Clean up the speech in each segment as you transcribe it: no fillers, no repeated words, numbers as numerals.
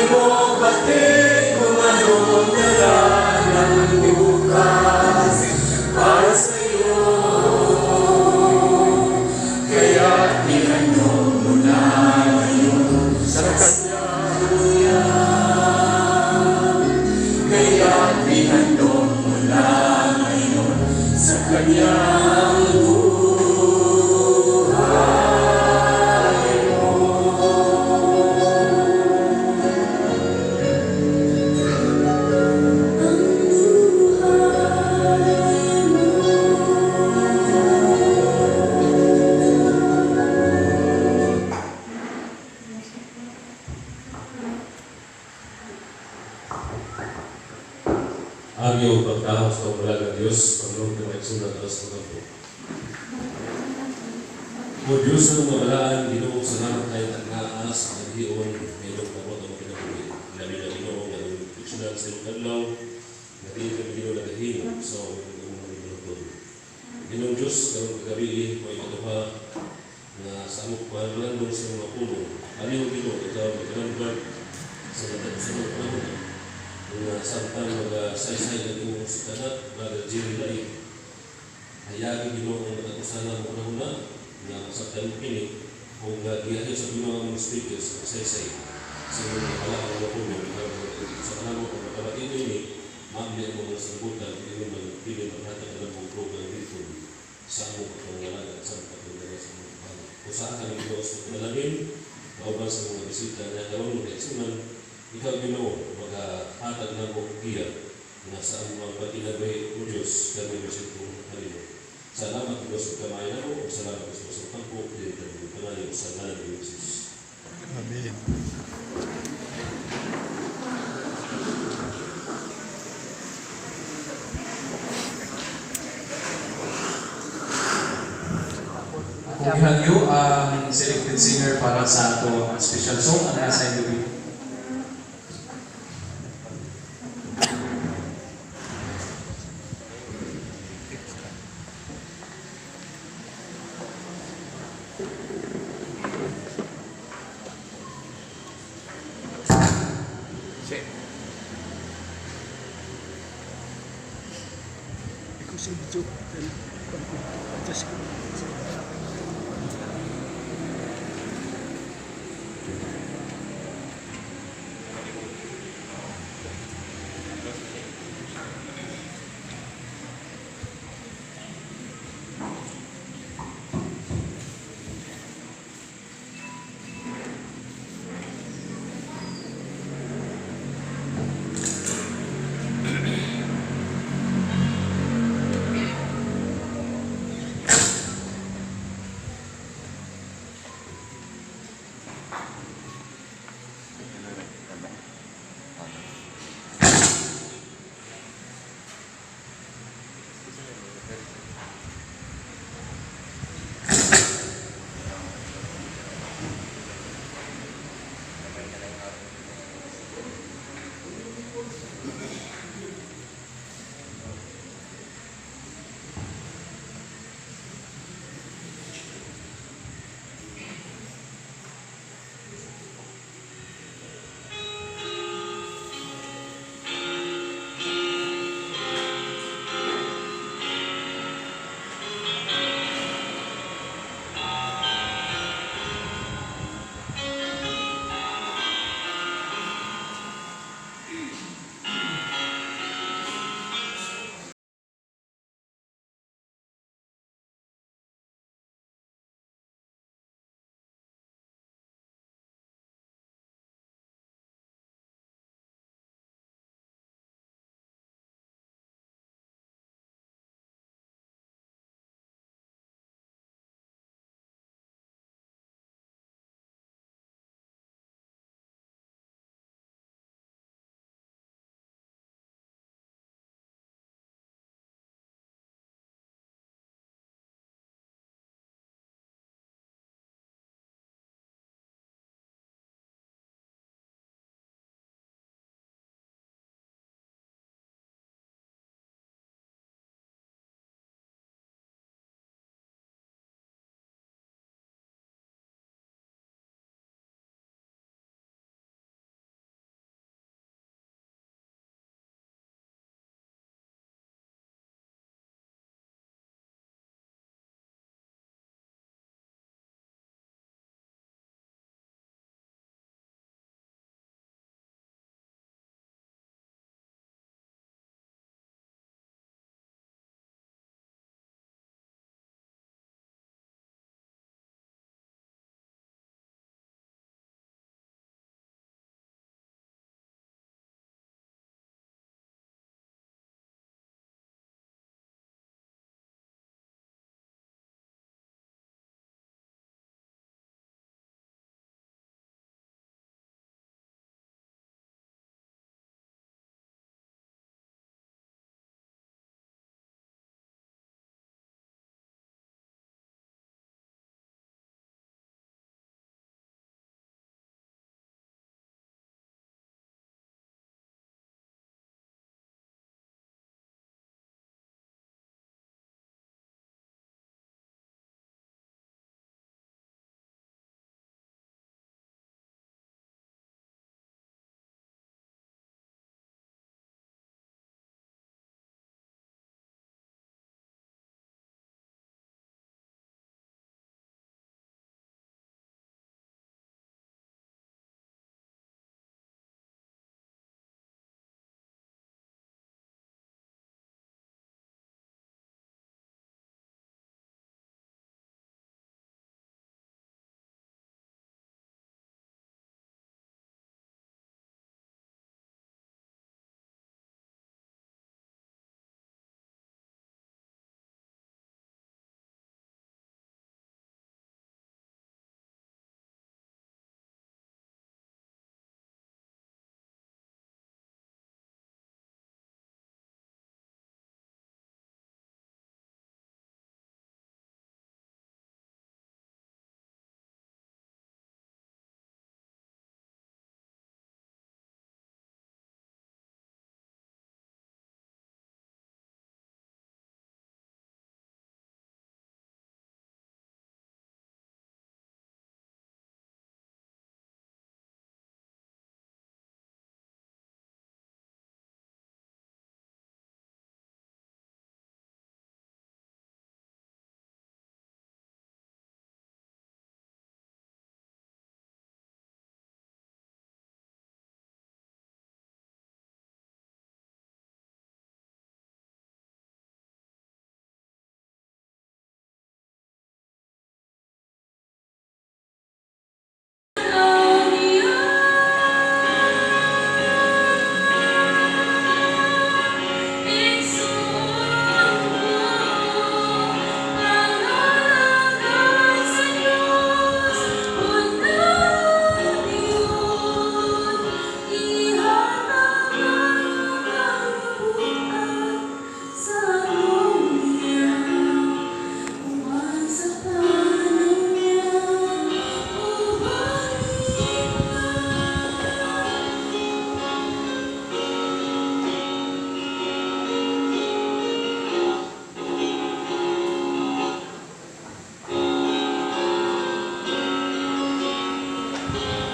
Mo batid kung anong dala ng bukas para sa'yo. Kaya ihandog mo na ngayon sa Kanya. Kaya ihandog mo na ngayon sa Kanyang buhay mo. Ang buhay mo. Ang iyong pagtahos sa umalaga Diyos, Panginoon, na maigsunan alas mga po. O Diyos ng mga balaan, Ginoo, salamat tayo tagnaa sa kaghion ngayong pabot ang kinabuhi. Labi na, Ginoo, nga iyong proteksyonan sa iyong adlaw, nga di kami, Ginoo, nagahimo sa imong mga binukod. Ginoong Diyos, karong kagabi, may ikaduha nga sa among paglandong sa mga pulong. Aliw, Ginoo, ikaw naglandong sa sa mga panahon nga samtang magasaysay ang imong sutanak, Brother Jerry Lai. Hayagi, Ginoo, ang matag-usa na mo panahon na nga masabtan mo kini o nga giyahin sa Ginoo ang mga speakers sa saysay sa imong mga balaang mga pulong. Ikaw sa kanamo kung makabati ini maamli ang mga sambutan ingon man dili maghatag ang among program dito sa among pangalaga sa pagdala sa among panahon. Usaha kami, Ginoo, sa panalangin kauban sa mga bisita nga karon mga igsunan. Ikaw, Ginoo, magahatag na mo giya nga sa among mga pagkinabuhi, O Diyos, kami masinto kanimo. Salamat, Diyos, sa kamay namo ug salamat, Diyos, sa tampo dili kami pangayo sa ngalan ni Jesus. Amen. Kung ihagyo ang selected singer para sa ato ang special song, ang nasa the Way. Ikaw sa video. Adjust ko.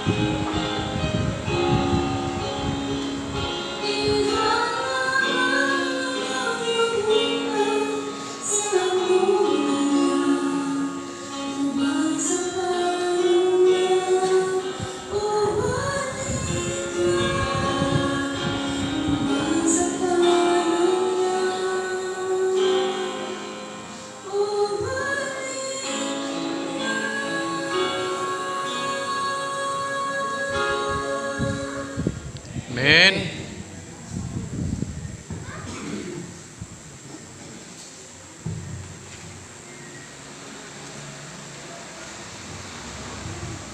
Amen.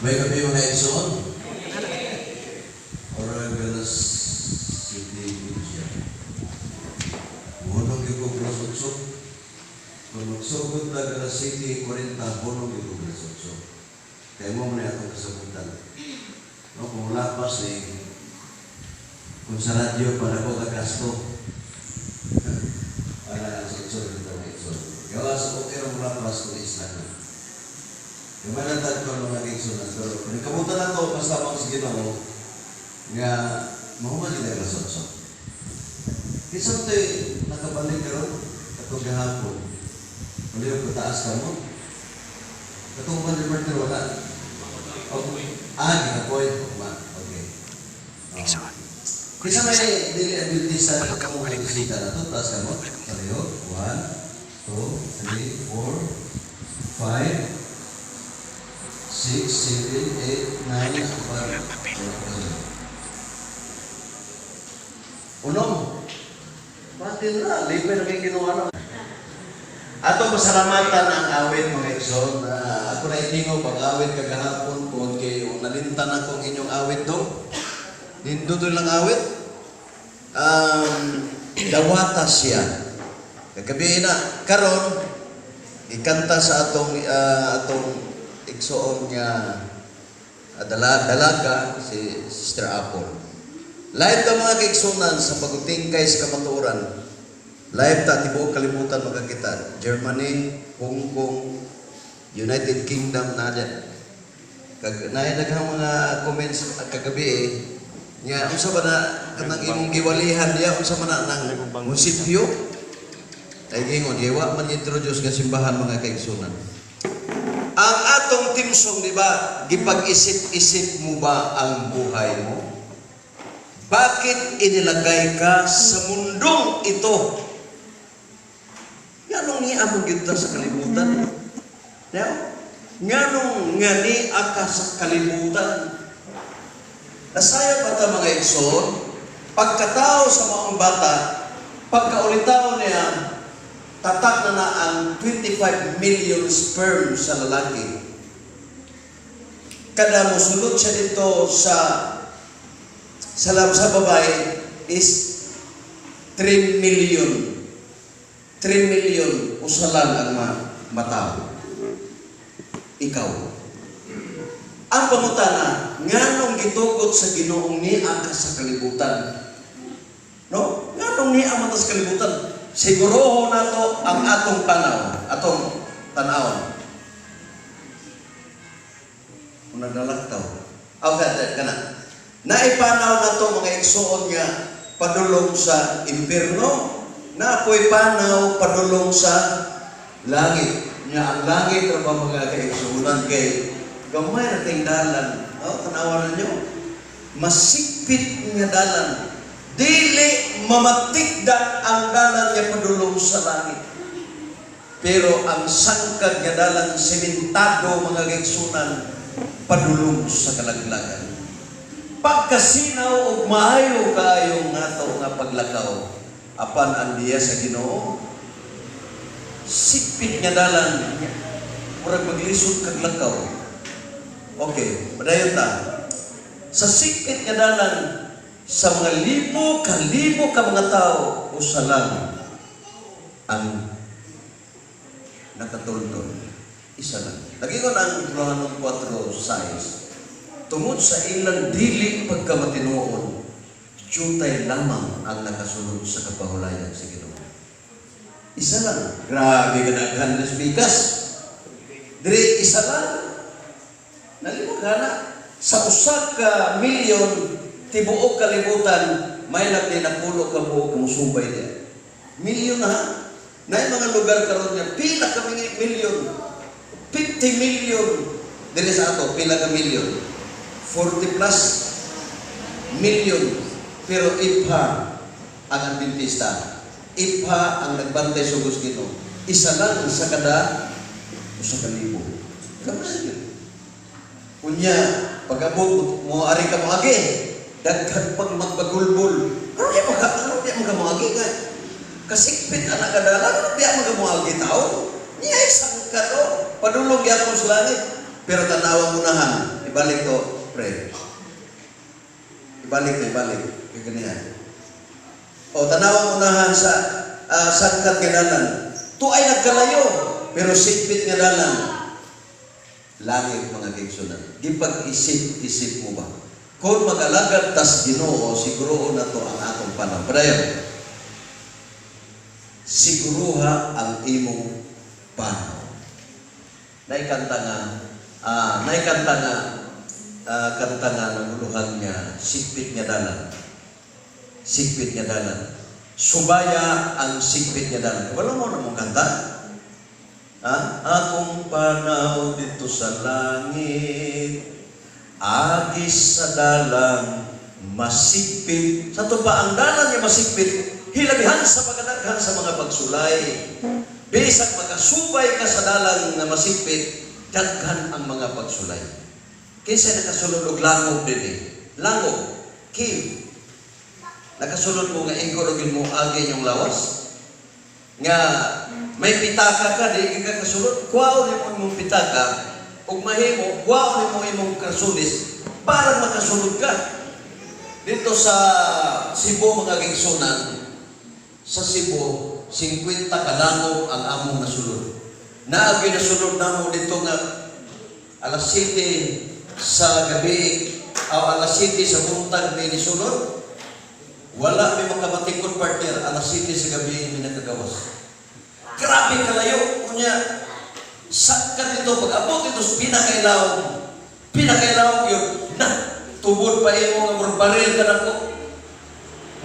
May gabi mga igsoon. Oral galas City Media. Hunong gyud ko alas 8. Kung magsugod na alas 7:40, hunong gyud ko alas 8. Kaya mo man akong kasabutan. No, kung wala pa si kung sa radyo para ko kagasto. Para alas 8 dito mga igsoon. Gawas okay ra mo lapas kung isla na. Yung manatag ko mga kaigsunan, pero kung ikabutan na to, basta pang sa Ginoo, nga mahuman nila alas 8. Kinsa to'y nakabalik karon katong gahapon. Wala ko taas ka mo. Katong man reporter wala. Oh, gihapoy. Ma, okay. Igsoon. Kinsa may dili Adventista katong mga bisita na to, taas ka mo. Pareho. 1, 2, 3, 4, 5, 6, 7, 8, 9, 10. Unom. Pati na, libre na kayong ginawa na. Ato masalamatan ang awit mga igsoon. Ako na itingo pag awit kagahapon kung kay nalintan ako ang inyong awit do. Nindot lang awit. Dawata siya. Kagabi na karon ikanta sa atong igsoon nga dalaga si Sister Apple. Live ka mga kaigsunan sa pagutingkay sa kamatuoran. Live ta tibuok kalibutan makakita. Germany, Hong Kong, United Kingdom na dyan. Kag naay daghang mga comments kagabi eh. Nga unsa ba na kanang imong giwalihan diya, unsa man na nang munisipyo? Ay gingon, giwa man introduce nga simbahan mga kaigsunan. Ang atong theme song, di ba? Gipag-isip-isip mo ba ang buhay mo? Bakit inilagay ka sa mundong ito? Nganong niya mo gyud ta sa kalibutan? Diba? Nganong nga niya ka sa kalibutan? Nasaya pa ta mga igsoon, pagkatao sa maong bata, pagkaulitaw niya, tatak na na ang 25 million sperm sa lalaki. Kada mosulod siya dito sa babae is 3 million. 3 million usa lang ang matao. Ikaw. Ang pangutana, nganong gitugot sa Ginoong niya ka sa kalibutan? No? Nganong niya man ta sa kalibutan? Siguroho nato ang atong tanaw, atong tanawon. Kung naglalaktaw. Okay, kana. Naipanaw nato mga igsoon nga padulong sa impierno, naapoy panaw padulong sa langit. Nya ang langit ra ba mga kaigsuonan kay gamay ra ting dalan. Oh, tanawan ninyo. Masikpit nga dalan. Dili mamatikdan ang dalan nga padulong sa langit. Pero ang sangkad nga dalan sementado mga kaigsuonan padulong sa kalaglagan. Pagkasinaw ug maayo kaayo ngato nga paglakaw, apan ang diya sa Ginoo sikpit nga dalan, murag maglisod kag lakaw. Okay, padayon ta. Sa sikpit nga dalan sa mga libo ka libo ka mga tao, usa lang ang nakatuldon. Isa lang. Nagingon ang Romanong 4:6. Tungod sa ilang dili pagkamatinuod, jutay lamang ang nakasunod sa kapahulayan sa Ginoo. Isa lang. Grabe ka daghan ng bigas. Diri isa lang. Nalimog na. Sa 1 ka milyon tibuok kalibutan, may lang ni napulo ka buok musubay diya. Milyon na, ha? Naay mga lugar karon nga pila ka milyon. 50 million diri sa ato, pila ka milyon? 40 plus million. Pero ipha ang Adventista. Ipha ang nagbantay sugos Ginoo. Isa lang sa kada 1,000. Gamay yun. Unya, pag-abot mo, ari ka mo agi. Daghan pag magbagulbul. Ano di mo ka moagi ka? Kasikpit anak kadala, ano di mo ka moagi tao? Niya isang ka to. Padulong gyapon sa langit. Pero tanawa mo nahan. Ibalik to, pre. Ibalik to, ibalik. Kaya. O, tanawa mo nahan sa sangkat nga dalan. Tuay nagkalayo, pero sikpit nga dalan. Langit, mga kaigsunan. Gipag-isip-isip mo ba? Kung mag-alagad tas Ginoo, siguro na to ang atong panahon. Padayon. Siguruha ang imong panahon. Naikanta nga kanta nga naguluhan nga sikpit nga dalan. Sikpit nga dalan. Subaya ang sikpit nga dalan. Wala mo na mong kanta? Ha? Akong panaw dito sa langit, agis sa dalang masikpit. Sa to pa ang dalan nga masikpit, hilabihan sa pagkadaghan sa mga pagsulay. Bisag makasubay ka sa dalan nga masikpit, daghan ang mga pagsulay. Kinsa nakasulod og langog dinhi? Langog, cave. Nakasulod mo nga igo ra gyud mo agi yung lawas. Nga may pitaka ka, di ka kasulod, kuwaon nimo imong pitaka, ug mahimo, kuwaon nimo imong karsulis para makasulod ka. Dito sa Cebu, mga kaigsunan, sa Cebu, 50 kalangog ang among nasulod. Naagi nasulod namo dito nga alas 7 sa gabi o alas 7 sa buntag may nisulod. Wala may makamatikon, partner, alas 7 sa gabi may nakagawas. Grabe kalayo. Unya, sa ka dito, pag abot dito sa pinakailawom, pinakailawom yun, na, tubod pa imo nga murag baril ka nako.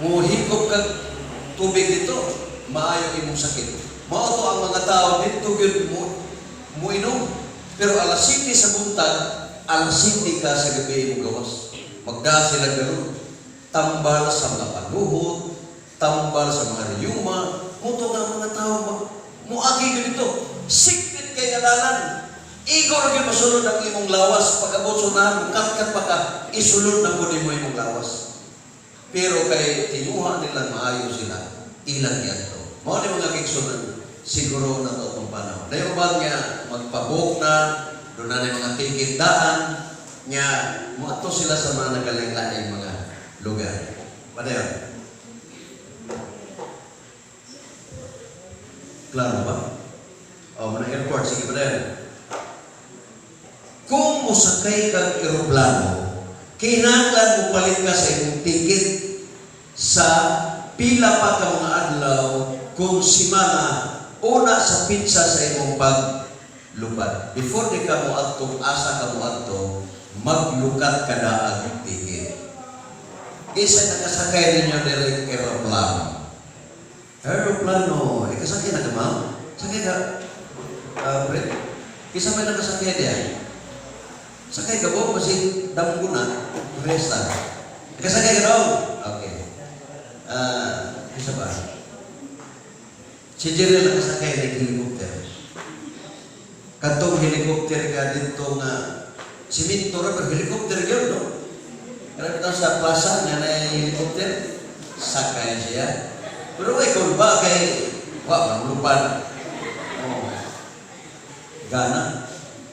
Muhigop kag tubig dito, maayo imong sakit. Mao to ang mga tao dito gyud mo muinom. Pero alas 7 sa buntag, alas 7 ka sa gabi mo gawas. Magda sila ganoon. Tambal sa mga panuhot, tambal sa mga riyuma, muto nga mga tao mag muagi gyud dito. Sikpit kay nga dalan. Igo ra gyud masulod ang imong lawas pag abot sa unahan, mukatkat pa ka, isulod na pud nimo imong lawas. Pero kay tinuha nilang maayo sila, ilang yan to. Mao ni, mga kaigsunan, siguro na to itong panahon. Dayon ba nga magpabok na, doon na mga ticket daan, nga moadto sila sa mga nagkalain-laing mga lugar. Padayon. Klaro ba? O, mga airport, sige, padayon. Kung mosakay kang eroplano, kinahanglan mo palit ka sa imong ticket sa pila pa ka mga adlaw kung simana una sa pitsa sa imong paglupad. Before di ka mo adto, asa ka mo adto, maglukat ka na ang ticket. Isa nakasakay ninyo diri eroplano? Aeroplano, ikasakay na ka, ma'am? Sakay ka, Brett? Isa may nakasakay diya? Sakay ka ba? Kasi damgo na. Resta. Ikasakay ka daw? Okay. Ah, isa ba? Si Jerry nakasakay ng helicopter. Katong helicopter ka dito nga simento ra pero helicopter yun, no? Kaya dito sa plaza nga na helicopter, sakay siya. Pero ay ba kay wa man lupad. Oh. Gana.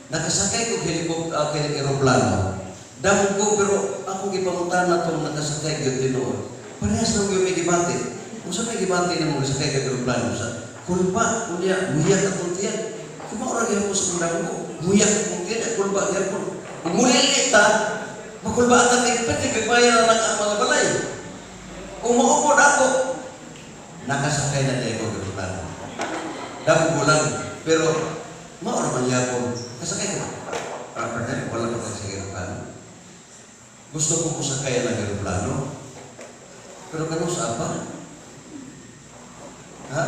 Nakasakay ko helicopter, kay eroplano. Damo ko pero ako gipangutana tong nakasakay gyud tinuod. Parehas lang gyud may gibati. Unsa may gibati nimo nakasakay kag eroplano sa kulba unya muyak akong tiyan. Kung mao ra gyud sa damo ko, muyak akong tiyan, kulba gyapon. Kung mulilit ta, makulba ang kay pwede kag na lang ang mga balay. Kung maupod ako, nakasakay na tayo ko eroplano. Damo ko lang, pero mao ra man yapon. Kasakay ka ba? Ah, partner, wala ka sa eroplano. Gusto ko mosakay ng eroplano. Pero kanus-a pa? Ha?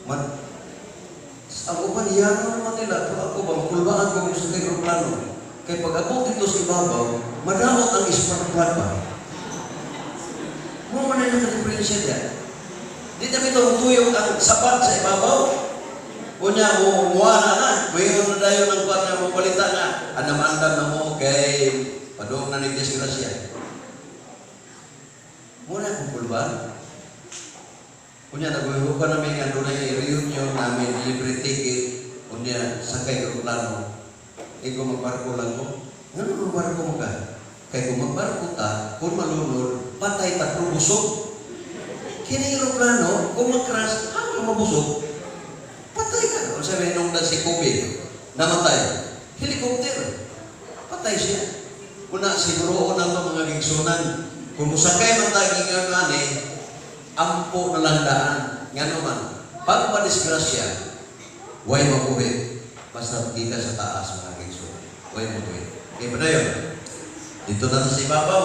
Man, ang uban yano naman nila, pero ako ba, makulbaan ko kung sakay eroplano. Kay pag abot dito sa ibabaw, madaot ang spark plug ba? Mao man na yung niya. Di na bitaw tuyok ang sapat sa ibabaw. Unya, mo muana na. Muingon na dayon ng kwan nga mo balita nga. Andam-andam na mo kay padung na ni disgrasya. Muna akong kulbaan. Unya, naghuhupa namin nga dunay reunion namin, libre ticket. Unya, sakay eroplano. Ikaw magbarko lang ko. Ngano magbarko mo ka? Kay kung magbarko ta, kung malunod, patay ta pero busog. Kini eroplano, kung mag-crash, ako ka mabusog. Patay ka. Kung sabi nung si Kobe, namatay. Helicopter. Patay siya. Una, siguro na ito mga gigsunan. Kung musakay man tayo ngayon ani, ampo na lang daan. Nga naman, pag madisgrasya, way mabuhi. Basta di ka sa taas mga gigsunan. Way mabuhi. Okay ba na yun? Dito na sa ibabaw.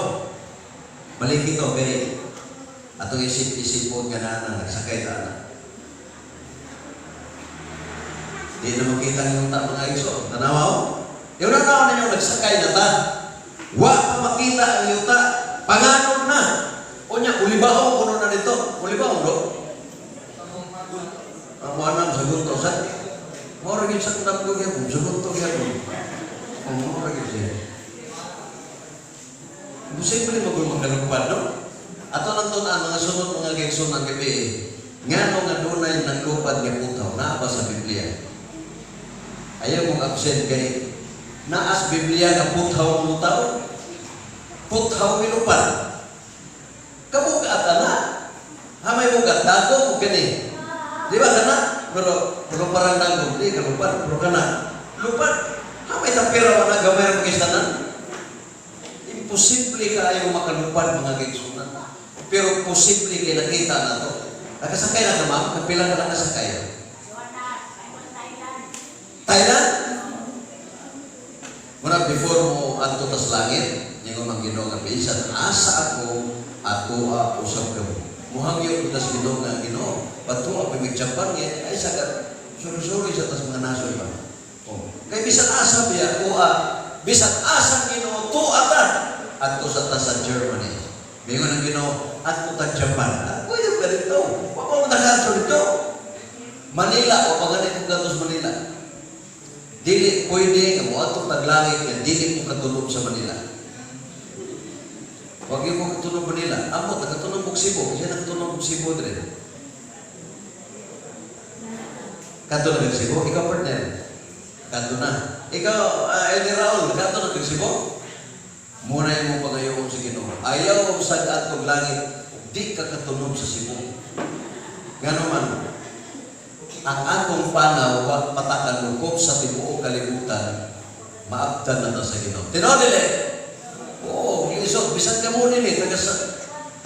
Balik ito, kay atong isip-isip po nga na nagsakay ta na. Di na makita ang yuta mga igso. Tanawa o? Yung nanawa ninyo, nagsakay na ta. Wa pa makita ang yuta. Panganod na. O niya, ulibaho kuno na dito. Ulibaho, bro. Ang muanam sa gunto sa. Mao ra gyud sa kundang ko gyapon, sa gunto gyapon. Ang mao ra gyud siya. Imposible magul magalupad, no? Ato lang to ang mga sunod mga gigsunan gabi. Ngano nga dunay naglupad nga putaw naa ba sa Biblia? Ayaw mong absent kay naas Biblia nga puthaw mo tao. Puthaw milupad. Kabugat ana. Hamay bugat dagom og kani. Di ba kana? Pero pero parang dagom di kalupad pero kana. Lupad. Hamay ta pera wala gamay ra pagistanan. Imposible kaayo makalupad mga gigsunan. Pero posible kay nakita na to. Nakasakay na ka ma'am? Kapila ka nakasakay? Thailand? Muna before mo adto tas langit, ningon man Ginoo nga bisan asa ako atoa usab kamo. Muhangyo ko tas Ginoo nga Ginoo, patuo pa mig Japan nga ay sagat suri-suri sa tas mga nasod ba. Oh. Kay bisan asa biya kuha, bisan asa Ginoo tuwa ta adto sa tas sa Germany. Mingon ang Ginoo adto ta Japan. Pwede ba dito? Wa pa mo nakadto dito. Manila, o pa gani kong gatos Manila. Dili pwede nga moadto tag langit nga dili ko katunog sa Manila. Wag yung ko katunog Manila. Amo nakatunog og Cebu, kasi nakatunog og Cebu dire. Kadto na kag Cebu, ikaw partner. Kadto na. Ikaw, Eddie Raul, kadto na kag Cebu. Muna mo pagayoon sa Ginoo. Ayaw sad adtog langit, ug di ka katunog sa Cebu. Ngano man, ang atong panaw wa patakalukop sa tibuok kalibutan, maabdan na ta sa Ginoo. Tinuod dili. Oo, gilisod bisan ka mo nini taga sa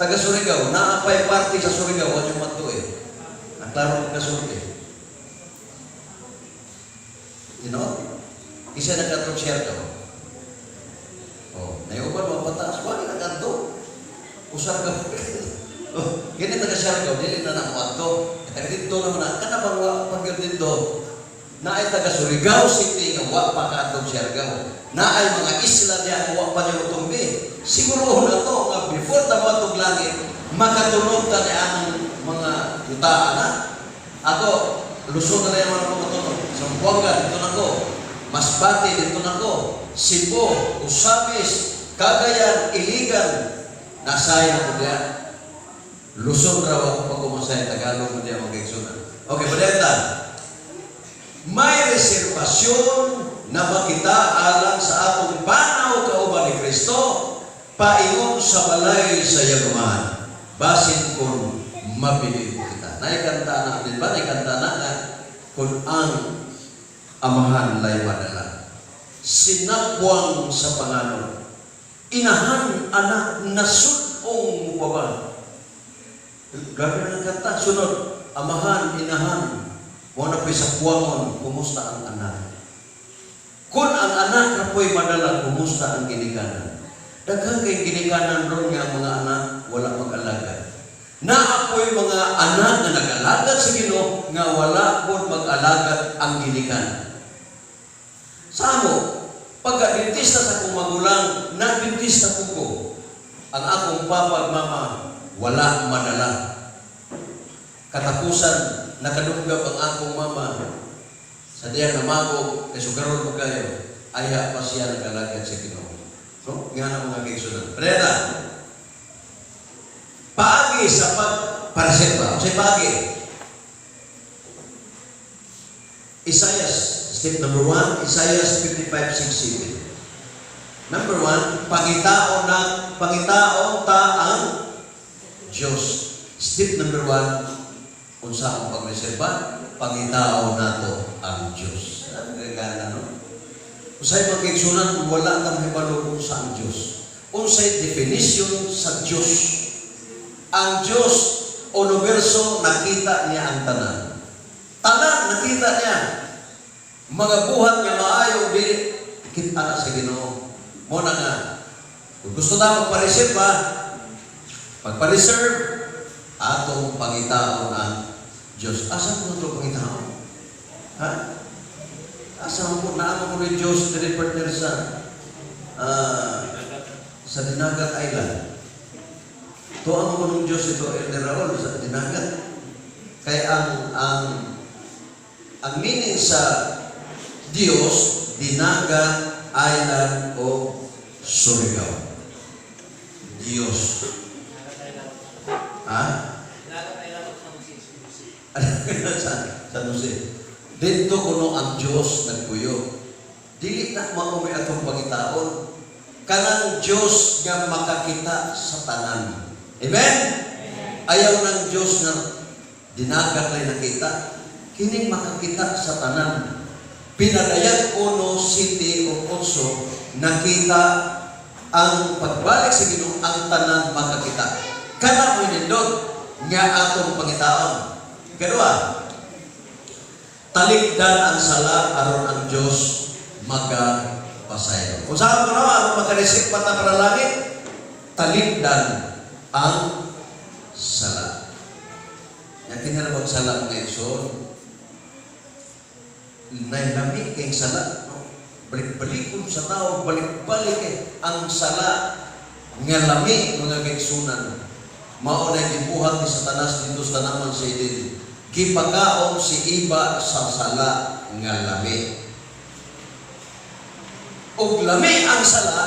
taga Surigao, naa pay party sa Surigao wa yung madto eh. Ang klaro magkasulti. Tinuod? Isa na katong Siargao. Oh, nayuban mo pataas, wa ni nakadto. Usab ka. Oh, kini taga Siargao dili na na moadto. Taga didto naman na kana bang wa pag didto. Naay taga Surigao City nga wa pa kaadtong Siargao. Naay mga isla diya nga wa pa niyo tumbi. Siguro na to nga before ta moadtong langit makatunog ta ni anang mga yutaan na. Ako Luzon na lang ako matunog. Zamboanga didto na ko. Masbate didto na ko. Cebu, Ozamiz, Cagayan, Iligan. Nasay na ko diya. Luzon raw ako pag umasay, Tagalog mo diya mag-igsunan. Okay, padenta. May reserbasyon na makita alang sa atong panaw kauban ni Kristo paingon sa balay sa iyang amahan. Basin kung mapili kita. Naikanta na, di ba? Naikanta na nga kung ang amahan lay madala. Sinapwang sa panganod. Inahan anak nasudong mubaba. Grabe na ang kanta. Sunod, amahan, inahan. Mo na po'y sa puwangon, kumusta ang anak? Kung ang anak na po'y madala, kumusta ang ginikanan? Daghan kay ginikanan ron nga mga anak wala mag-alagad. Naa poy mga anak nga nag-alagad sa Ginoo nga wala pod mag-alagad ang ginikanan. Sa amo, pagka Adventista sa akong magulang, na-Adventista po ko. Ang akong papa ug mama, wala madala. Katapusan, nakadunggab ang akong mama. Sa diyang namagog, kay sugaron mo kayo, ayha pa siya nag-alagad sa Ginoo. So, nga na mga kaigsunan. Preda, paagi sa pagpareserba. Sa paagi? Isaiah, step number 1, Isaiah 55, 6, 7. Number 1, pangitaon na pangitaon ta ang Diyos. Step number 1, unsa ang pagreserba? Pangitaon nato ang Diyos. Ang gagana, no? Unsay mga kaigsunan, wala tang hibalo kung sa ang Diyos. Unsay definition sa Diyos? Ang Diyos, universo, nakita niya ang tanan. Tanan, nakita niya. Mga buhat nga maayo, dili, kita na sa Ginoo. Mao na nga, kung gusto ta magpa-reserve, magpa-reserve, atong pangitaon ang Diyos. Asa mo ito pangitaon? Ha? Asa mo po, naa mo ni Diyos diri, partner, sa Dinagat Island. Tuwa mo ng Diyos ito, Elder Raul, sa Dinagat. Kaya ang meaning sa Diyos, Dinagat Island o Surigao. Diyos. Ha? Sa San Jose. Dito kuno ang Diyos nagpuyo. Dili na mao may atong pangitaon. Kanang Diyos nga makakita sa tanan. Amen? Ayaw ng Diyos nga dinagat lay nakita. Kining makakita sa tanan. Pinadayag 1, 7 o 8, nakita ang pagbalik sa Ginoo, ang tanan makakita. Kana mo nindot nga atong pangitaon. Kadua, talikdan ang sala aron ang Dios magapasaylo. Kung saan mo na aron makareceive pa ta para langit, talikdan ang sala. Yakin na bang sala, mga igsoon? Nailami kay sala. No? Balik-balikon sa tao, balik-balik eh, ang sala nga lami, mga kaigsunan. Mao na gibuhat ni Satanas dito sa tanaman sa Eden. Gipakaon si Eva sa sala nga lami. Og lami ang sala,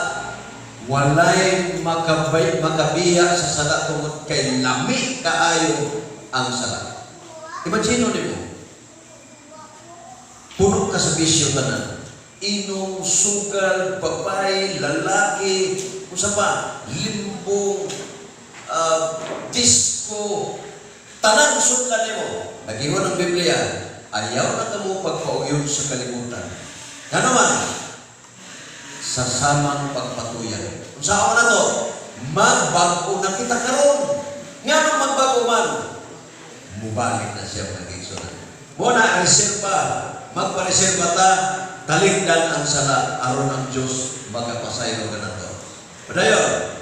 walay makabiya sa sala tungod kay lami kaayo ang sala. Imagine nimo, puno ka sa bisyo tanan. Inom, sugal, babae, lalaki, unsa pa, limbong, disco, tanan sudlan nimo. Nagingon ang Biblia, ayaw na kamo pagpauyon sa kalibutan. Ngano man, sa samang pagpatuyan. Unsa na to? Magbag-o na kita karon. Ngano magbago man? Mubalik na siya, mga kaigsunan. Mo na reserba, magpareserba ta, talikdan ang sala aron ang Dios magapasaylo kanato. Padayon.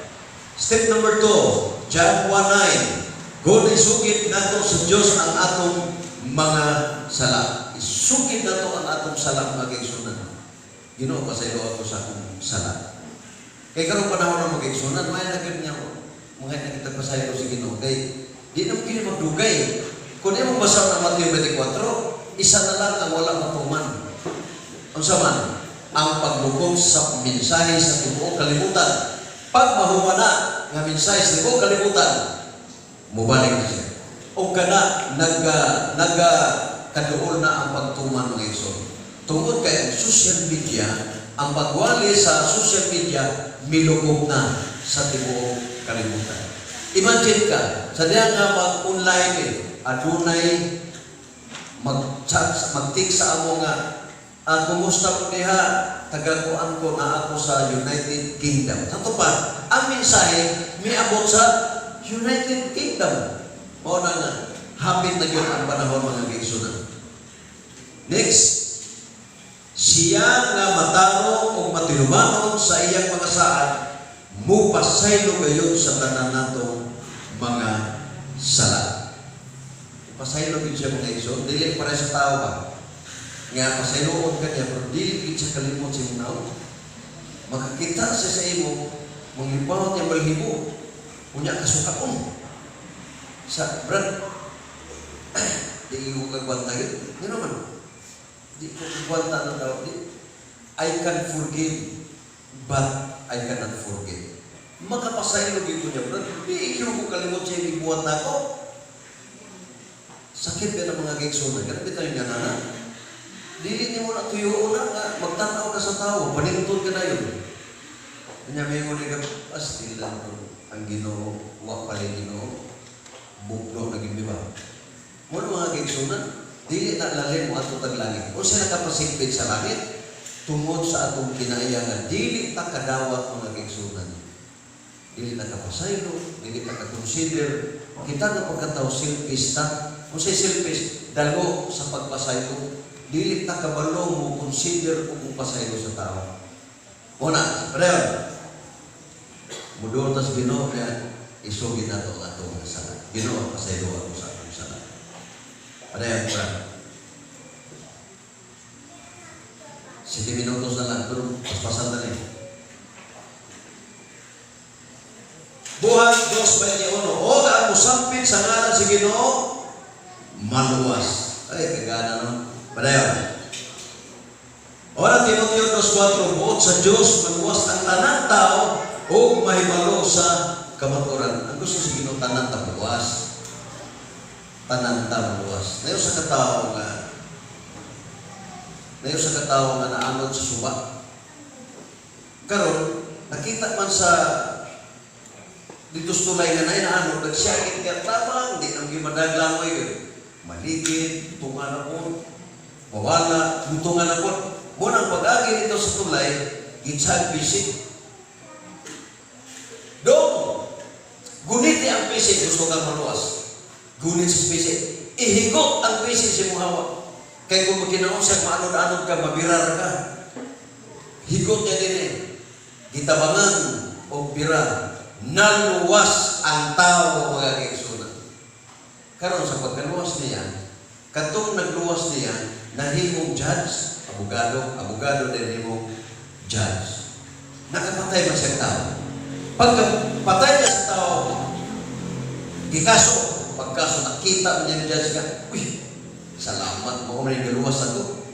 Step number 2, John 1:9. God, isugid nato sa Dios ang atong mga sala. Isugid nato ang atong sala, mga kaigsunan. Ginoo, pasaylo ako sa akong sala. Kay karong panahon ng mga kaigsunan, may na gyud niya mga nakita pasaylo sa Ginoo kay di na kini magdugay. Kung di mo basa ang Mateo 24, isa na lang ang wala matuman. Unsa man? Ang paglukom sa mensahe sa tibuok kalibutan. Pag mahuman na nga mensahe sa tibuok kalibutan, mubalik na siya. O kana naga kaduol na ang pagtuman, mga igsoon. Tungod kay ang social media, ang pagwali sa social media milukob na sa tibuok kalibutan. Imagine ka, sa diya nga mag-online eh, adunay mag-chat, mag-text sa amo nga, ah, kumusta po diha, tagakuan ko na ako sa United Kingdom. Sa pa, ang mensahe, miabot sa United Kingdom. Mao na nga, hapit na yun ang panahon, mga kaigsunan. Next, siya nga matarong o matinumanon sa iyang mga saad, Mupasaylo gayud sa tanan natong mga sala. Pasaylo gid siya, mga igsoon, dili para sa tao ba? Nga pasayloon ka niya, pero dili gid siya kalimot sa imong naon. Makakita siya sa imo, manglibawat niya balhibo. Unya kasukaon. Sa brad, di ko kagwanta yun. Hindi naman. Di ko kagwanta ng tao. Di, I can forgive, but I cannot forget. Makapasaylo gyud ko niya, brad. Di ko kalimot sa imong buhat nako. Sakit ba ng mga kaigsuonan? Ganun bitaw yung nana? Dili nimo na tuyoon na nga magtanaw ka sa tao, paningtod ka na yun. Kanya may mo ka, astil lang ko ang Ginoo, wa pala Ginoo, bugno na gid ba? Mo mga kaigsuonan, dili na lalim mo ato tag langit. Unsa nakapasikpit sa langit? Tungod sa atong kinaiya nga dili ta kadawat, mga kaigsuonan. Dili ta kapasaylo, dili ta ka-consider. Kita nga pagkatao, selfish ta. Unsay selfish? Dalo sa pagpasaylo. Dili ta kabalo mo consider ug pasaylo sa tao. Una, preyon. Muduol tas Ginoo kaya isugid nato ang atong mga sala. Ginoo, pasaylo ako sa akong sala. Padayon, kurang. 7 minutos na lang, pero paspasan na rin. Buhat 2:21. O ang musampit sa ngalan si Ginoo, maluwas. Ay, kagana no? Padayon. Ora Timoteo 2:4, buot sa Diyos, maluwas ang tanang tao o mahibalo sa kamatuoran. Ang gusto sa Ginoo, tanan ta maluwas. Tanan ta maluwas. Nayo sa katao nga naanod sa suba. Karon nakita man sa dito sa tulay nga naay naanod, nagsiyagit nga tabang, di nang gimadaglangoy yun. Maligid, tunga na po, mawala, tunga na po. Munang pag-agi dito sa tulay, gitsag pisik. Dong, guniti ang pisik, gusto kang maluwas. Gunit sa pisik. Ihigot ang pisik sa imong hawa. Kay kung magkinausag, maanod-anod ka, mabirar ka. Higot niya din eh. Gitabangan o bira. Naluwas ang tao, mga kaigsuonan. Karon sa pagkaluwas niya, katong nagluwas niya, nahimong judge, abogado, abogado din himong judge. Nakapatay man siya tao. Pagkapatay niya sa tao, gikaso, pagkaso nakita niya ni judge ka, "Uy, salamat mo, may giluwas ako."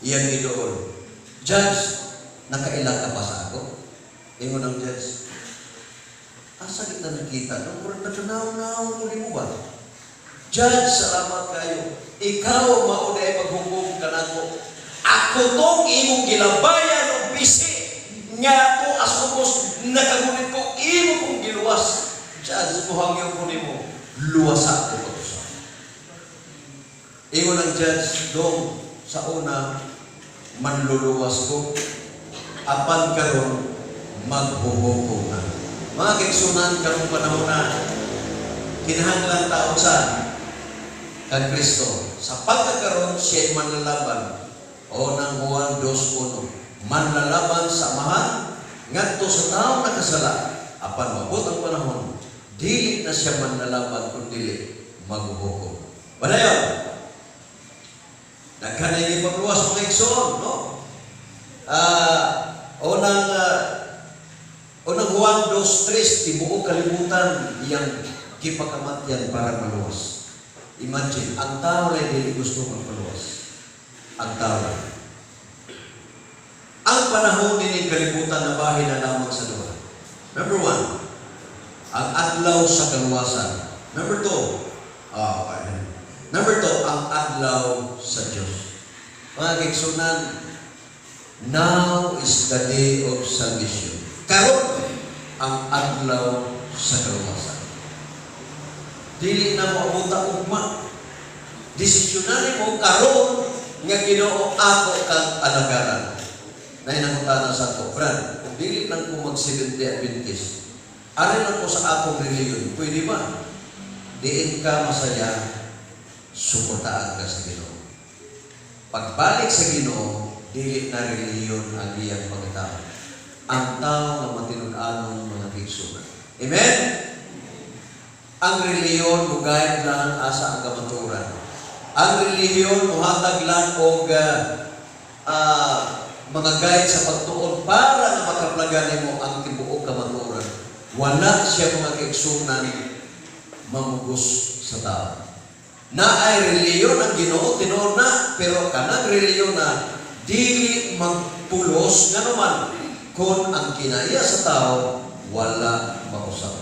Iyang giduol. "Judge, nakaila ka pa sa ako?" Ingon ang judge, "Asa kita nakita? Nung murag nagkanaw-naw ko mo ba?" "Judge, salamat kayo. Ikaw mao na maghukom kanako. Ako tong imong gilabayan og bisi nga to asukos nakagunit ko, imo kong giluwas. Judge, muhangyo ko nimo, luwasa ko pag-usap." Ingon ang judge, "Dong, sa una, manluluwas ko. Apan karon maghuhukom na." Mga kaigsuonan, karong panahon na, kinahanglan taon sa kang Kristo. Sa pagkakaroon, siya'y manlalaban. O ng Juan 2:1. Manlalaban sa Amahan, ngadto sa taong nakasala. Apan mabot ang panahon, dili na siya manlalaban kung dili maghuhukom. Padayon! Daghan na yung pagluwas, mga igsoon, no? Unang Juan 2:3, tibuok kalibutan iyang gipakamatyan para maluwas. Imagine, ang tao ay dili gusto magpaluwas. Ang tao. Ang panahon nining kalibutan na bahin na lamang sa duha. Number one, ang adlaw sa kaluwasan. Number two, okay. Number two, ang adlaw sa Diyos. Mga kaigsuonan, now is the day of salvation. Karon ang adlaw sa kaluwasan. Dili na moabuta ugma. Desisyonan mo karon nga Ginoo, ako kang alagaran. Nay nangutana sa ako, "Brad, kung dili lang ko mag Seventh-day Adventist, ari lang ko sa akong reliyon, pwede ba?" Diin ka masaya, suportaan ka sa Ginoo. Pagbalik sa Ginoo, dili na reliyon ang iyang pagkatao. Ang tao nga matinud-anon, mga kaigsunan. Amen? Ang relihiyon mo-guide lang asa ang kamatuoran. Ang relihiyon muhatag lang og mga guide sa pagtuon para nga makaplagan nimo ang tibuok kamatuoran. Wala siya, mga kaigsunan, mamugos sa tao. Naay relihiyon ang Ginoo, tinuod na, pero kanang relihiyon na dili magpulos, nganuman kung ang kinaiya sa tao wala mausap.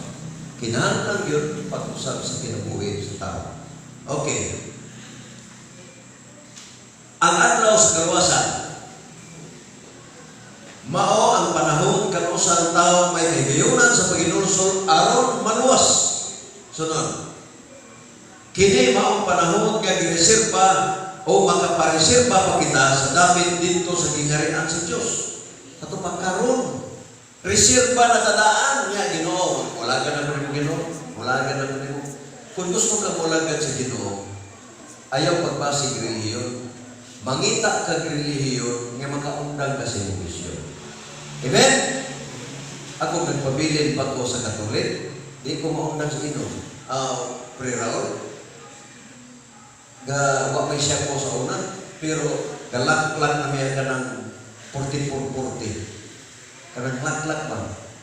Kinahanglan yun pag-usap sa kinabuhi sa tao. Okay. Ang adlaw sa kaluwasan, mao ang panahon kanus-a ang tao may kahigayunan sa paghinulsol aron maluwas. Sunod. Kini mao ang panahon nga gireserba o makapareserba pa kita sa dapit didto sa gingharian sa Dios. Ato pa karon. Reserba na tadaan niya Ginoo. Wala ka na mo Ginoo. Wala ka na mo. Kung gusto ka molagad sa Ginoo, ayaw pagbasig relihiyon. Mangita kag relihiyon nga makaundang ka sa imong bisyo. Amen? Ako nagpabilin pa ko sa Katolik, di ko maundang sa Ginoo. Pre Raul, ga wa may siya ko sa una, pero galaklak na miya kanang 4440. Kanang laklak ba?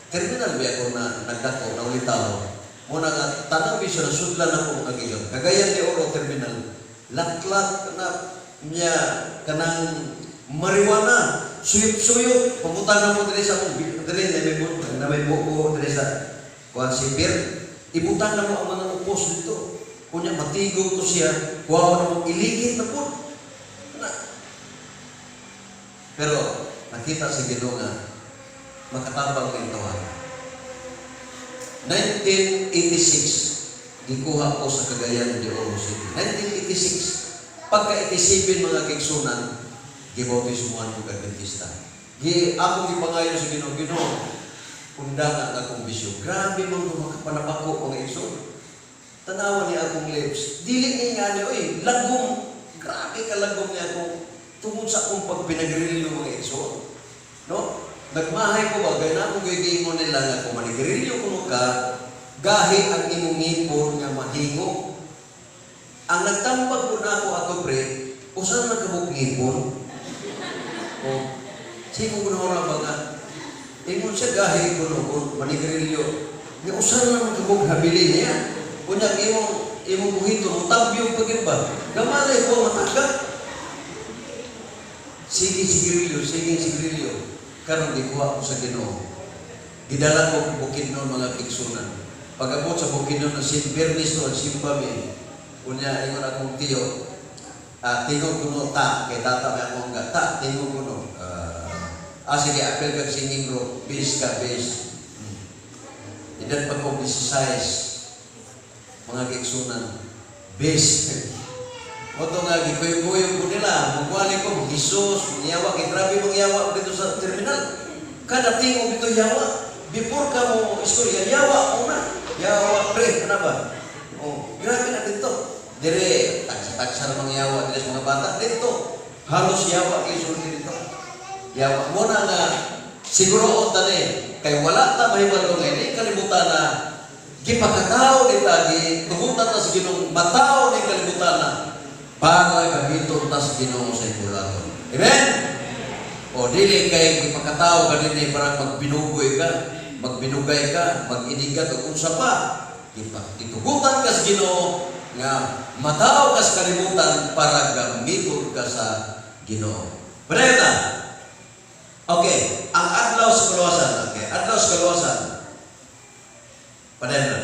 Terminal ba ako na nagdako na ulitaw. Muna nga tanang bisyo na sudlan ako, mga giyon. Cagayan de Oro Terminal. Laklak na niya kanang marijuana. Suyop-suyop. Pamunta na mo diri sa akong diri na may buko diri sa kuan sipir. Ibutang na mo ang mga upos dito. Kunya matigog to siya, kuha na mo iligid na po. Na. Pero nakita sa Ginoo nga makatabang ng tawan. 1986, gikuha ko sa Cagayan de Oro City. 1986, pagka 87, mga kaigsunan, gibautismuhan ko Adventista. Gi ako gipangayo sa Ginoo, "Ginoo, undang ang akong bisyo." Grabe man ko makapanabako, mga igsoon. Tanawa ni akong lips. Dili ni nga ni, oy, lagom. Grabe ka lagom niya ako. Tungod sa akong pagpinagrilyo, mga igsoon. No? Nagmahay ko ba, gaya na akong gigingon nila nga kung manigrilyo kuno ka, gahi ang imong ngipon nga mahingo. Ang nagtambag ko na ako ato, pre, usa na kabuk ngipon. O, sino ko na ba nga? Ingon siya, gahi ko no, kung manigrilyo. Nga usa na lang kabuk habili niya. Kunya imong buhito, mo tabyog pa gyud ba? Gamalay ko matagak. Sige sigrilyo, sige sigrilyo. Karon gikuha ko sa Ginoo. Gidala ko Bukidnon, mga kaigsunan. Pag-abot sa Bukidnon na si Biyernes to, simba mi. Unya ingon akong tiyo, tingog kuno ta, kay tata may akong nga, ta, tingog kuno. Sige, apil kag singing group, bass ka, bass. Edad pa ko 16, mga kaigsunan, bass. Moto nga, gikuyog-kuyog ko nila, magwali ko, Jesus, mangyawa, kay grabe mangyawa dito sa terminal. Kada tingog dito yawa. Before ka mo istorya, yawa una. Yawa, pre, ano ba? Oh, grabe na dito. Dire, tagsa-tagsa na mangyawa dito sa mga bata. Dito, halos yawa kay sulti dito. Yawa. Muna nga, siguro tani, kay wala ta mahibalo nga ini kalibutan na gipakatao ni ta, gitugutan ta sa Ginoo, matao ni kalibutan na para gamiton ta sa Ginoo sa ibulaton. Amen? O dili kay gipakatao ka dinhi para magbinugoy ka, magbinugay ka, mag-inigat o unsa pa. Gitugutan ka sa Ginoo nga matao ka sa kalibutan para gamiton ka sa Ginoo. Padayon na. Okay, ang adlaw sa kaluwasan. Okay, adlaw sa kaluwasan. Padayon na.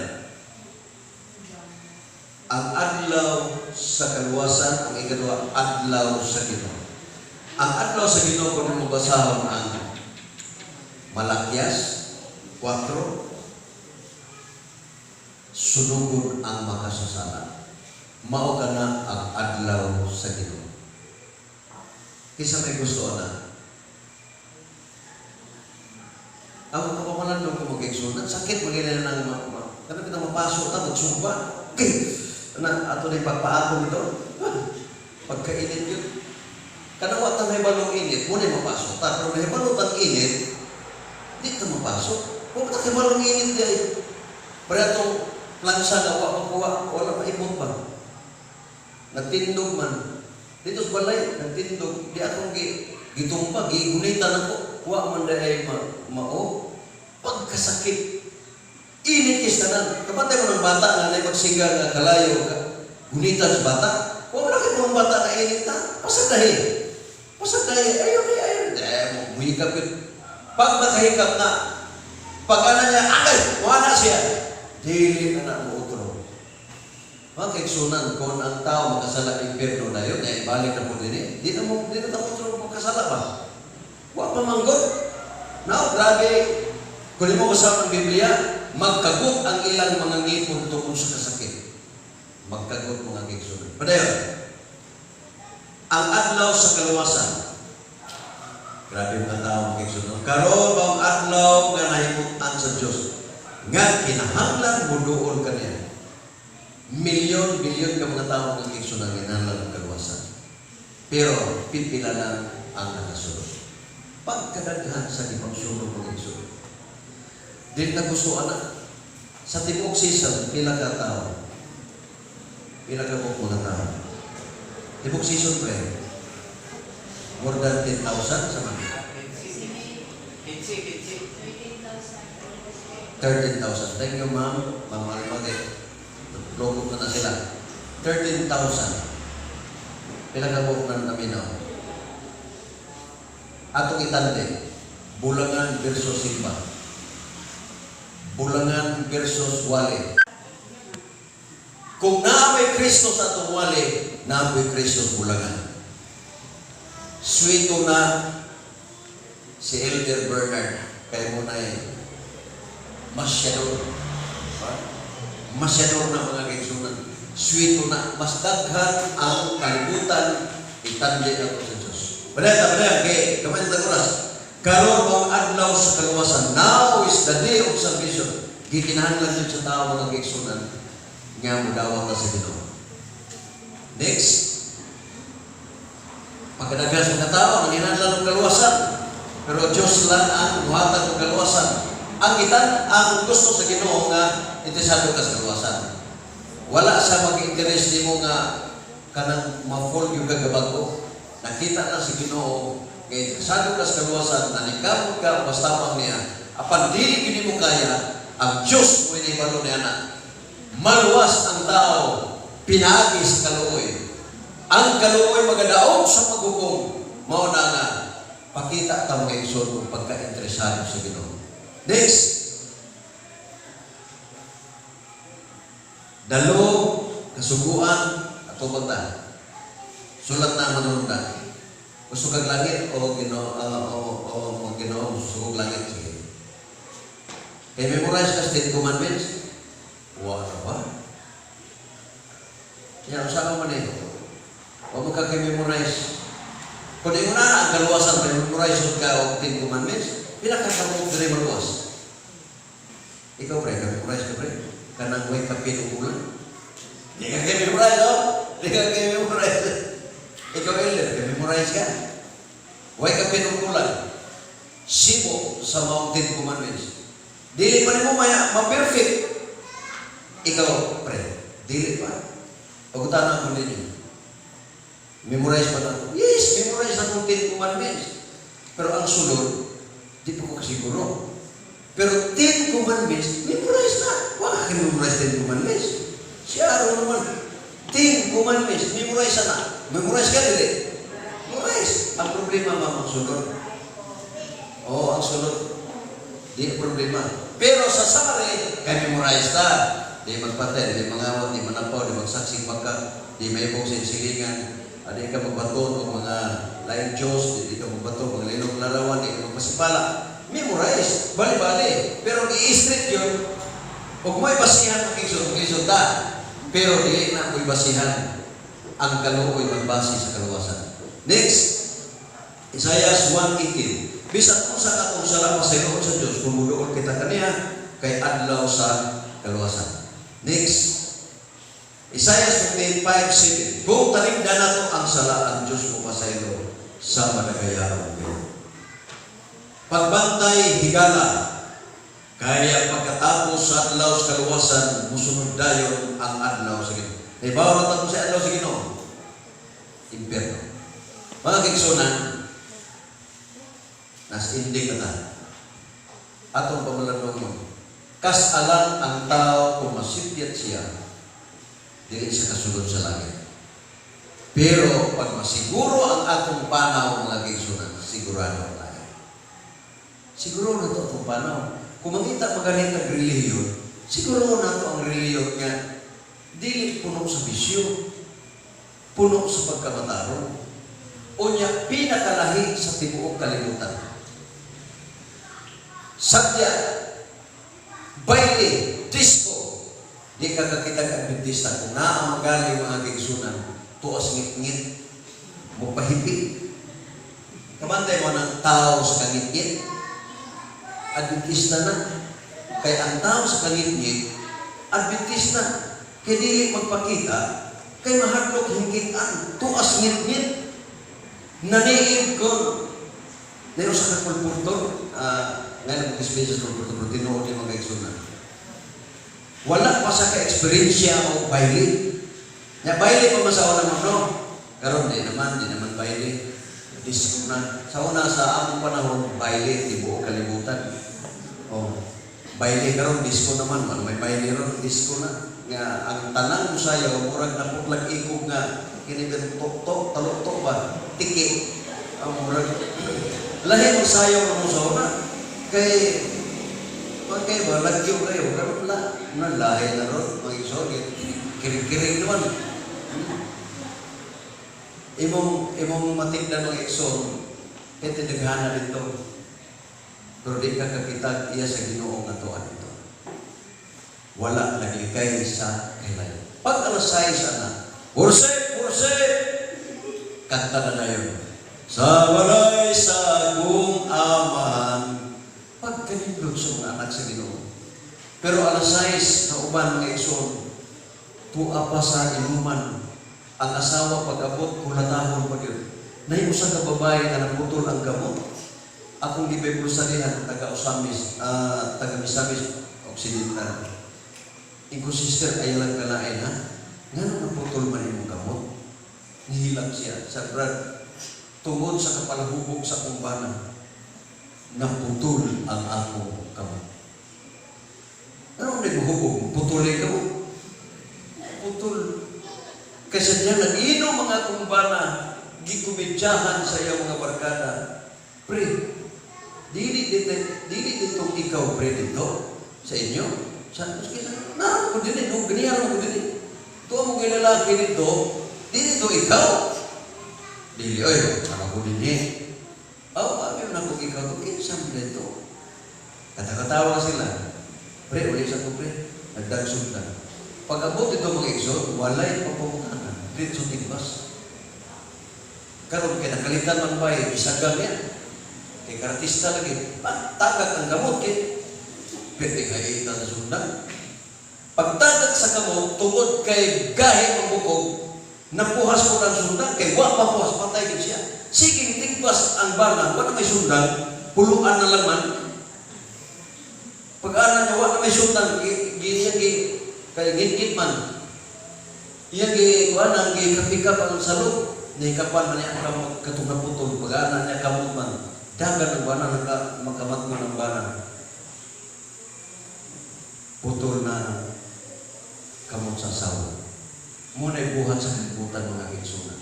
Ang adlaw sa kaluwasan, ang ikaduha, adlaw sa Ginoo. Ang adlaw sa Ginoo, kung mo basahon ang Malakias 4, sunugon ang makasasala. Mao ka na ang adlaw sa Ginoo. Kinsa may gusto na? Ang kapamalandong ko, mga kaigsunan, sakit magina nang kami kita mapasok ta magsumba. Okay. Na ato na pagpaatong ito. Pagkainit yun. Kanang wa ta nahibalong init, mo na mapasok ta. Pero nahibalo tang init, Di ta mapasok. Kung ta kay malong init di ay. Pero atong plansa nga wa makuha, wala maibot pa. Nagtindog man. Dito sa balay, nagtindog. Di akong gitumba, gigunitan ako. Wa man di ay mao. Pagkasakit. Init kis tanan. Kapatay mo ng bata nga na magsiga nga kalayo ka. Gunitan sa bata. Wa man kay mga bata nga init ta. Pasag dahi. Pasag dahi. Ayaw di ayaw. Eh, muhikap yun. Pag nakahikap na, pag ana niya, agay, wala siya. Dili na na mo utro. Mga kaigsunan, kung ang tao makasala impyerno na yun, eh, ibalik na po din eh. Di na mo, di na ta utro makasala ba? Wa pa manggot. Now, grabe. Kung mo kasama ang Biblia, magkagot ang ilang mga ngipon tungkol sa kasakit. Magkagot, mga kaigsunan. Padayon. Ang adlaw sa kaluwasan. Grabe mga tao, mga kaigsunan. Karon ba ang adlaw nga nahimutan sa Dios nga kinahanglan muduol kaniya. Milyon, bilyon ka mga tao, mga kaigsunan, kinahanglan ang kaluwasan. Pero pipila lang ang nakasunod. Pagkadaghan sa gipangsunod, mga kaigsunan. Dili na gusto ana. Sa tibuok season, pila ka tao? Pila ka buok mga tao? Tibuok season, pre. More than 10,000 sa mga? 15, 15. 13,000. Thank you, ma'am. Ma'am Almagay. Logo na na sila. 13,000. Pila ka buok na naminaw? Atong itande, Bulangan versus Simba. Bulangan versus Wali. Kung naa may Kristo sa atong wali, naa may Kristo sa Bulangan. Sweeto na si Elder Bernard kay mo na masyador. Masyador na, mga kaigsunan. Sweeto na. Mas daghan ang kalibutan itandi ako sa Diyos. Padayon, padayon, kay kamay sa oras. Karon ang adlaw sa kaluwasan. Now is the day of salvation. Gikinahanglan yun sa tao, mga kaigsunan, nga mudawat na sa Ginoo. Next. Pagkadaghan sa mga tao, nanginahanglan ng kaluwasan. Pero Diyos lang ang muhatag ng kaluwasan. Ang itan, ang gusto sa Ginoo nga interesado ka sa kaluwasan. Wala sa mag-interest nimo nga kanang ma-fall yung kagabago. Nakita na sa Ginoo nga interesado ka sa kaluwasan, nanikamot ka, basta niya. Apan dili gini mo kaya, ang Diyos mo inibalo niya na. Maluwas ang tao, pinaagi sa kaluoy. Ang kaluoy magadaog sa paghukom. Mao na nga, pakita ta, mga igsoon, kung pagka-interesado sa Ginoo. Next. Dalo, kasuguan, atubag ta. Sulat na ang manununda. Gusto kag langit o Ginoo o Ginoo gusto kag langit, sige. Kay memorize ka sa Ten Commandments? Wa na ba? Ya, usa ka man eh. Wa mo ka kay memorize. Kung di mo na ang kaluwasan, kay memorize ka og Ten Commandments, pila ka kabuok diri maluwas? Ikaw, pre, ka memorize ka, pre? Kanang way kapin ug ulan? Di ka kay memorize, oh? Di ka kay memorize. Ikaw, Elder, kay memorize ka? Way kapin ug ulan. Sibo sa maong Ten Commandments. Dili pa nimo maya ma-perfect. Ikaw, pre, dili pa. Pagutana ko ninyo. Memorize pa na. Yes, memorize na kong Ten Commandments. Pero ang sulod, di pa ko kasiguro. Pero Ten Commandments, memorize na. Wala ka memorize Ten Commandments. Siya araw naman. Ten Commandments, memorize na. Memorize ka, dili? Memorize. Ang problema, ma'am, ang sulod. Oo, ang sulod. Di problema. Pero sa summary, kay memorize ta. Di magpatay, di mangawat, di manapaw, di magsaksing baka, di mahibog sa silingan, di ka magbato og mga laing Diyos, di ka magbato og mga lilong larawan, di ka magpasipala. Memorize, bali-bali. Pero i-straight yun, ug may basihan ang kisod, kisod ta. Pero dili na mo'y basihan ang kaluoy magbase sa kaluwasan. Next, Isaiah 1:18. Bisan unsa katong sala, pasayloon sa Dios kung muduol kita kaniya kay adlaw sa kaluwasan. Next, Isaiah 55:7. Kung talikdan nato ang sala, ang Dios mo pasaylo sa madagayaong gayud. Pagbantay, higala. Kaya pagkatapos sa adlaw sa kaluwasan, musunod dayon ang adlaw sa Ginoo. Nahibaw na ta sa adlaw sa Ginoo. Impyerno. Mga kaigsuonan, nas ending na ta. Atong pamalandong, kasalan ang tao kung masipyat siya, dili siya kasulod sa langit. Pero pag masiguro ang atong panaw, mga kaigsuonan, sigurado ang langit. Siguro na to atong panaw. Kung mangita magaling ang relihiyon, siguro na to ang relihiyon nga dili puno sa bisyo, puno sa pagkamatarong, unya pinakalahi sa tibuok kalibutan. Sadya, baile, disco, di ka kakita ang Adventista kung naa magaling, mga kaigsuonan, tuas ngit-ngit, mopahipi. Kamantay mo ng tao sa kangit-ngit, Adventista na. Kay ang tao sa kangit-ngit, Adventista. Kay dili magpakita, kay mahadlok hingkitan, tuas ngit-ngit. Naniid ko, Pero sa kolportor, ngayon mag-experience sa kolportor, pero tinuod yung mga kaigsuonan. Wala pa sa ka-experience o baile. Nya baile pa man sa una mo, no? Karon di naman baile. Disco na. Sa una, sa among panahon, baile, tibuok kalibutan. Oh. Baile karon disco naman, wala may baile ron, disco na. Nga ang tanang musayaw, murag naputlag ikog nga kini ba tok-tok, talok-tok ba? Tiki. Ang murag lahi mo sayaw ng sa una. Kay pag kayo ba, lagyo kayo, karon la, na lahi na ron, mga igsoon, kiring-kiring naman. Imong matignan ng igsoon, kay tindaghana dito. Pero di ka kakita iya sa Ginoo nga tuan dito. Wala naglikay sa kailayo. Pag alas 6 na, worship, worship! Kanta na na yun. Sa balay sa akong amahan. Pagkanindot sa mga anak sa Ginoo. Pero alas 6 na uban, mga igsoon, tuwa pa sa inuman. Ang asawa pag-abot, kulatahon pa yun. Nay usa ka babae nga naputol ang gamot. Akong gibebulsalihan, taga Osamis, taga Misamis Occidental. Ingon, "Sister, ay lang kalain ha. Ngano naputol man imong gamot?" Nihilak siya. Sa "Brad, tungod sa kapalahubog sa akong bana, naputol ang akong kamot." Ano naghuhubog? Putulin ka mo? Putol. Kasi niya nag-inom mga akong bana, gikumedyahan sa iyang mga barkada. "Pre, dili dito, dili dito ikaw pre dito sa inyo. Sa na ko dinhi, no ganiyan ko dinhi. Tuwa mo kay lalaki dito, dili to ikaw." "Dili oy, ano ko dinhi." "Oh, abi na ko ikaw to, kinsa man dito?" Katakatawa sila. "Pre, uli sa ko pre." Nagdagsog na. Pag abot ito, mga igsoon, walay papamutanan. Diretso tigbas. Karon kay nakalitan man ba, isagam yan. Kay karatista lagi, pagtagak ang gamot kay pwede kay sa sundan. Pagtagak sa kamot, tungod kay gahi ang bukog, napuhas po ang sundang, kay wa mapuhas, patay gid siya. Sige, tigbas ang bana, wala may sundang, puluan na lang man. Pag ana niya, wala may sundang, gi, gi, gi, kay git man. Iya gi, kuan ang gi kapikap ang salog, nahikapan man niya ang kamot katong naputol, pag ana niya kamot man, dagan ang bana, naka, makamat mo ng bana. Putol na kamot sa asawa. Muna'y buhat sa kalibutan, mga kaigsuonan.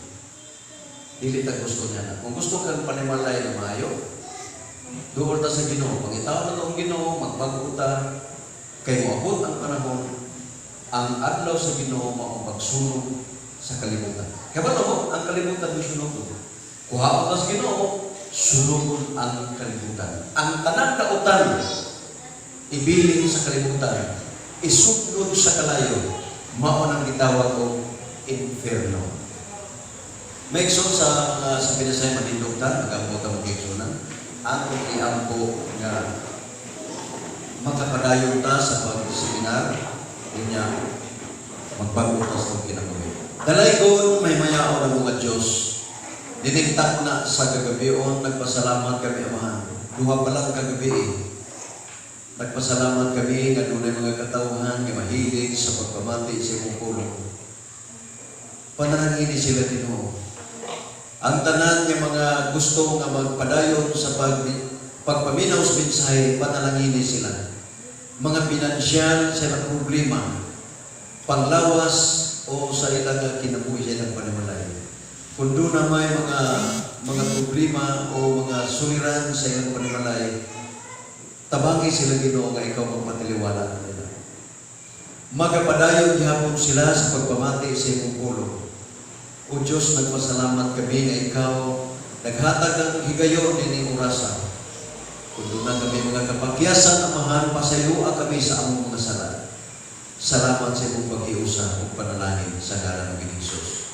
Dili ta gusto niya na. Kung gusto kang panimalay na maayo, duol ta sa Ginoo. Pangitaon na ang Ginoo, magbago ta, kay moabot ang panahon, ang adlaw sa Ginoo mao pagsunog sa kalibutan. Kabalo mo, ang kalibutan mo sunogon. Kuhaon ta sa Ginoo, sunogon ang kalibutan. Ang tanang dautan, ibilin sa kalibutan, isugnod sa kalayo, mao nang gitawag og inferno. May igsoon sa mga sa Pinasay manindog ta, magampo ta mga igsoon, atong iampo nga makapadayon ta sa pag-seminar, unya magbago ta sa atong kinabuhi. Dalaygon, may mayaon ang mga Diyos. Dinigtak na sa gagabion, nagpasalamat kami, Amahan. Duha pa lang kagabi. Nagpasalamat kami nga dunay mga katawhan nga mahilig sa pagpamati sa imong pulong. Panalangini sila, Ginoo. Ang tanan nga mga gusto nga magpadayon sa pagpaminaw sa mensahe, panalangini sila. Mga pinansyal sa ilang problema, panglawas o sa ilang kinabuhi, sa ilang panimalay. Kung duna may mga problema o mga suliran sa ilang panimalay, tabangi sila, Ginoo, nga ikaw magpatiliwala nila. Magapadayon gihapon sila sa pagpamati sa imong pulong. O Diyos, nagpasalamat kami nga ikaw naghatag ng higayon nining orasa. Kung duna kami mga kapakyasan, Amahan, pasayloa kami sa among mga sala. Salamat sa imong paghiusa ug panalangin sa ngalan ng Jesus.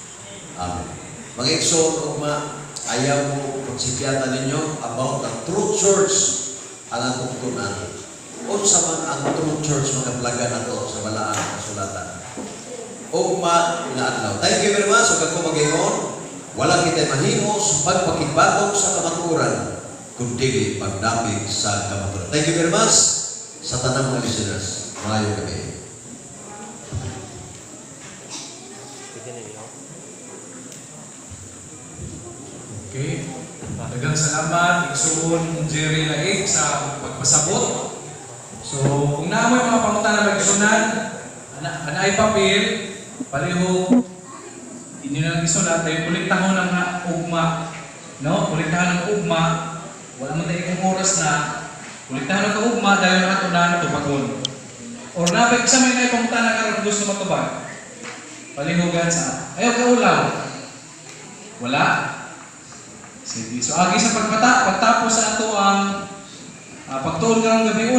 Amen. Mga igsoon, ugma, ayaw mo pagsikyatan ninyo about the true church ang atong tunan. Unsa man ang true church, mga plaga nato sa balaang kasulatan. Ugma nga adlaw. Thank you very much. Ug ako magayon, wala kita mahimo sa pagpakigbatok sa kamatuoran kundi pagdapig sa kamatuoran. Thank you very much sa tanang mga listeners. Maayong gabii. Pwede na niyo. Okay. Daghang salamat, Igsoon Jerry Laig, sa pagpasabot. So, kung naa moy mga pangutana, mga igsunan, ana ay papel, palihog inyo na lang isulat, tayo kolektahon ang mga ugma, no? Kolektahan ang ugma, wala man tayo kung oras na, kolektahan ang ugma, dahil ato na tubagon. Or na ba, isa may naay pangutana karon gusto matubag? Palihogan sa, ayaw kaulaw. Wala? Sige. So, agi sa pagpata, pagtapos sa ato ang pagtuon karong gabi.